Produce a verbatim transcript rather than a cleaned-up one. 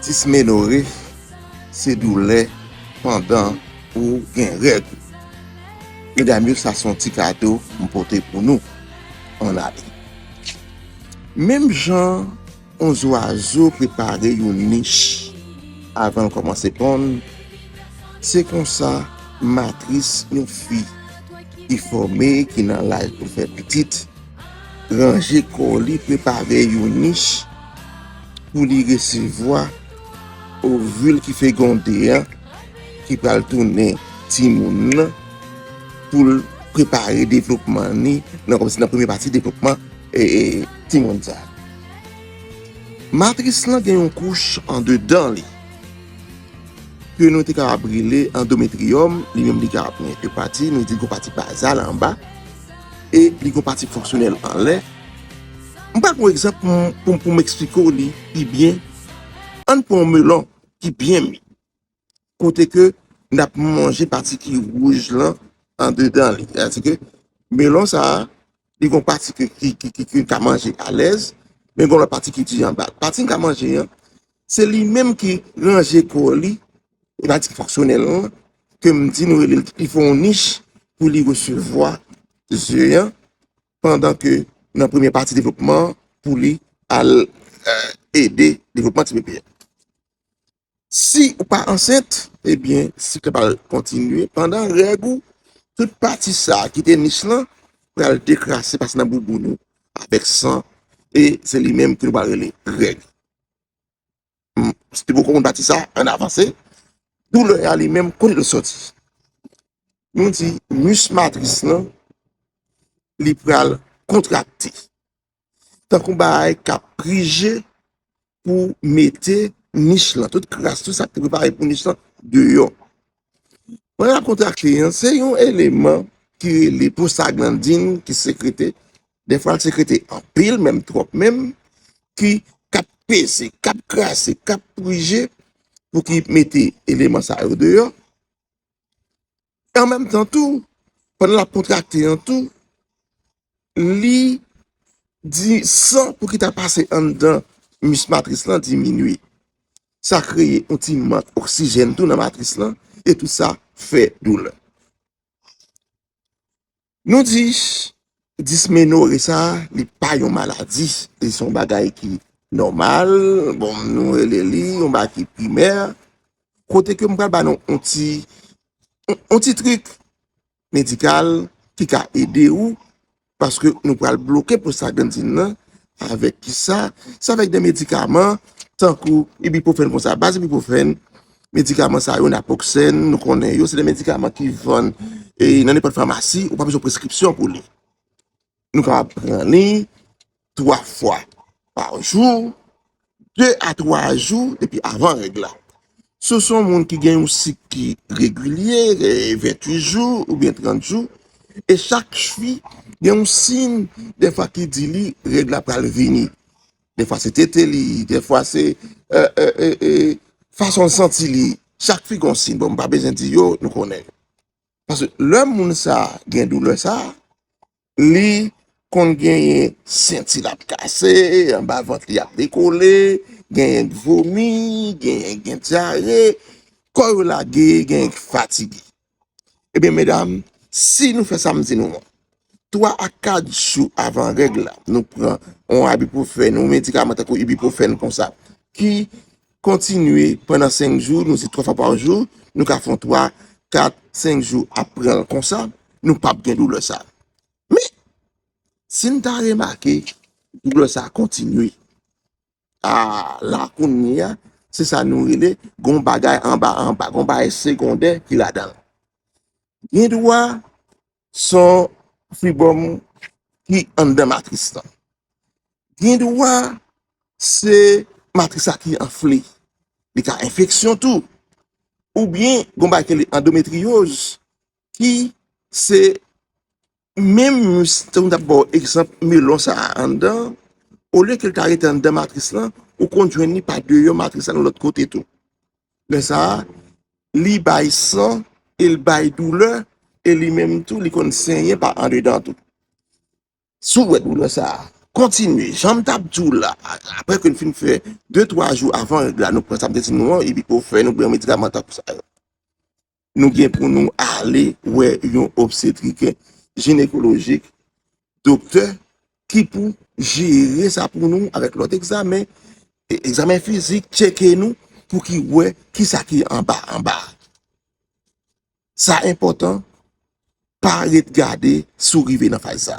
Dismenore se doulè pandan ou gen règ. Medam yo, sa se yon ti kado m pote pou nou. Ann ale. Menm jan yon zwazo prepare yon nich avan l kòmanse ponn, se konsa matris yon fi ki fòme, ki nan laj pou fè pitit, ranje kò li, prepare yon nich pou li resevwa ovil ki fegonde an, ki pral tounen timoun nan, pou l prepare devlopman li, nan kòmsi nan premye pati devlopman e, e, timoun sa. Matris lan gen yon kouch andedan li ke nou te kapab rele andometriyòm, li menm li kapab gen de pati, nou di gon pati bazal anba, e li gon pati fonksyonèl anlè. M pral pran yon egzanp pou, pou, pou m eksplike w li pi byen. Ann pran yon melon ki byen mi, kote ke n ap manje pati ki wouj lan andedan li. Sètadi ke melon sa a, li gon pati ke, ki, ki, ki, ki ka manje alèz, men gon lòt pati ki di anba. Pati n ka manje an, se li menm ki ranje kò li, e pati ki fonksyonèl lan, ke m di nou rele l, li fè yon nich pou li resevwa ze an, pandan ke nan premye pati devlopman an, pou li al, eh, ede devlopman ti bebe an. Si ou pa ansent, ebyen, sik la pral kontinye. Pandan règ ou, tout pati sa a ki te nich lan pral dekrase, pase nan bouboun ou avèk san, e se li menm ke nou pral rele règ. M, si te poko konn pati sa, ann avanse. Doulè a li menm, kote l soti? Nou di, mis matris lan, li pral kontrakte. Tankou bagay k ap prije pou mete nich lan, tout kras, tout sa k te prepare pou nich lan, deyò. Pandan l ap kontrakte an, se yon eleman ki rele prostaglandin ki sekrete. Dèfwa, l sekrete anpil, menm twòp menm, ki, k ap peze, k ap kraze, k ap prije pou ki mete eleman sa yo deyò. E an menm tan tou, pandan l ap kontrakte an tou, li di san pou ki ta pase anndan mis matris lan diminye. Sa kreye yon ti mank oksijèn tou nan matris lan, e tout sa fè doulè. Nou di, dismenore sa a, li pa yon maladi, li se yon bagay ki nòmal, bon, nou rele li yon bagay ki primè, kote ke m pral ba nou yon ti, yon, yon ti trik medikal ki ka ede ou, paske nou pral bloke prostaglandin nan avèk kisa? Se avèk de medikaman, tankou ibuprofèn konsa, baz ibuprofèn, medikaman sa yo, naproxène, nou konnen yo, se de medikaman ki vann, e, nan nenpòt famasi, ou pa bezwen preskripsyon pou li. Nou kapab pran li twa fwa pa jou, de a twa jou depi avan règ la. Si w se yon moun ki gen yon sik ki regilye, e, venntuit jou oubyen trant jou, e chak fi gen yon siy dèfwa ki di li règ la pral vini. Dèfwa se tete li, dèfwa se, e, e, e, e, fason l santi li. Chak fi gen yon siy. Bon, m pa bezwen di yo, nou konnen. Paske lè moun sa a gen doulè sa a, li konn genyen senti l ap kase, anba vant li ap dekole, genyen k vomi, genyen k gen dyare, kò yo lage, genyen k fatige. Ebyen, medam, si nou fè sa m di nou an, twa a kat jou avan règ la, nou pran yon ibuprofèn, yon medikaman tankou ibuprofèn konsa, ki kontinye pandan senk jou, nou di twa fwa pa jou, nou ka fè yon twa, kat, senk jou ap pran l konsa, nou p ap gen doulè sa. Men, si n ta remake, doulè sa kontinye. A, la kounye a, se sa nou rele gon bagay anba anba, gon bagay segondè ki ladan l. Gen dwa se yon fibròm ki anndan matris lan. Gen dwa se matris la ki anfle, li ka enfeksyon tou. Oubyen, gon bagay ki rele andometriyoz, ki se menm mis, tankou m t ap ba w egzanp melon sa a anndan, olye ke l ta rete anndan matris lan, ou konn jwenn li pa deyò matris la, nan lòt kote tou. Lè sa a, li bay san, e l bay doulè, e li menm tou, li konn senyen pa andedan tou. Si w wè doulè sa a, kontinye, jan m t ap di w la, apre ke n fin fè de twa jou avan règ la, nou pran sa m te di nou an, epi pou fè nou pran medikaman tankou sa yo. Nou gen pou nou ale wè yon obstetrik jinekolojik, doktè ki pou jere sa pou nou avèk lòt egzamen, e- egzamen fizik, tcheke nou pou ki wè kisa ki anba anba. Sa enpòtan, pa ret gade si w rive nan faz sa.